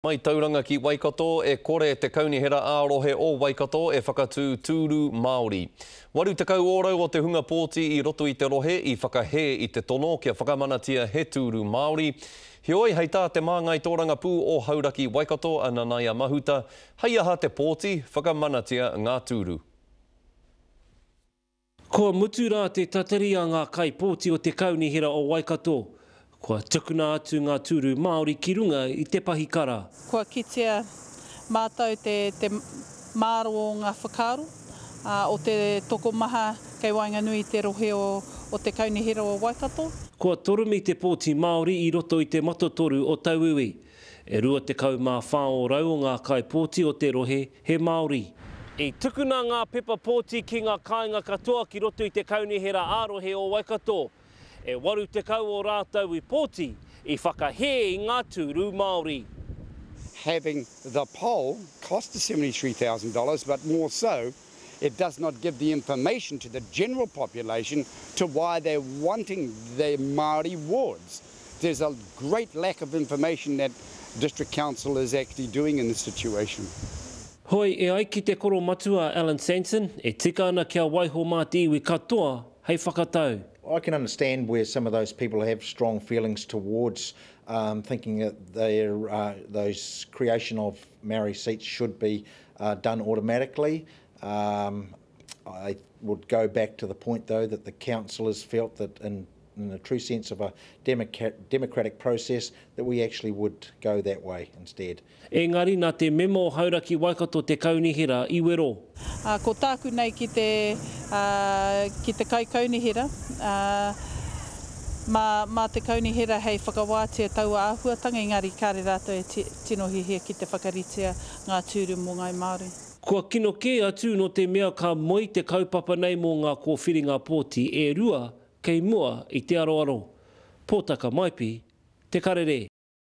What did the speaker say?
Mai Tauranga ki Waikato, e kore te Kaunihera ā-Rohe o Waikato e whakatū tūru Māori. 80 ōrau o te hunga pōti i roto i te rohe i whakahē i te tono kia whakamanatia he tūru Māori. Heoi, hei tā te māngai tōrangapū o Hauraki Waikato a Nanaia Mahuta, hei aha te pōti, whakamanatia ngā tūru. Kua mutu rā te tatari a ngā kaipōti o te Kaunihera o Waikato. Kua tukuna atu ngā tūru Māori ki runga i te pahikara. Kua kitea mātou te te māro o ngā whakaaro o te tokomaha kei waenganui i te rohe o te Kaunihera o Waikato. Kua toremi te pōti Māori i roto i te matotoru o tauiwi. E 24 ōrau o ngā kaipōti o te rohe he Māori. I tukuna ngā pepa pōti ki ngā kāinga katoa ki roto i te Kaunihera ā-Rohe o Waikato. E 80 o rātou i pōti, i whakahē i ngā tūru Māori. Having the poll cost us $73,000 but more so it does not give the information to the general population to why they're wanting their Māori wards. There's a great lack of information that District Council is actually doing in this situation. Hoi, e ai ki te koromatua Alan Sanson, e tika ana kia waiho mā te iwi katoa hei whakatau. I can understand where some of those people have strong feelings towards um, thinking that their, uh, those creation of Maori seats should be uh, done automatically. Um, I would go back to the point though that the councillors felt that in in the true sense of a democratic process that we actually would go that way instead. Engari nā te mema o Hauraki Waikato te kaunihera i wero. Ā, ko tāku nei ki te, ā, ki te kaikaunihera, ā, mā, mā te kaunihera hei whakawātea taua āhuatanga, engari kāre rātou e ti, tino hiahia ki te whakaritea ngā tūru mō Ngāi Māori. Kua kino kē atu nō te mea ka moe te kaupapa nei mō ngā kōwhiringa pōti e rua kei mua i te aroaro. Pōtaka Maipi, Te Karere.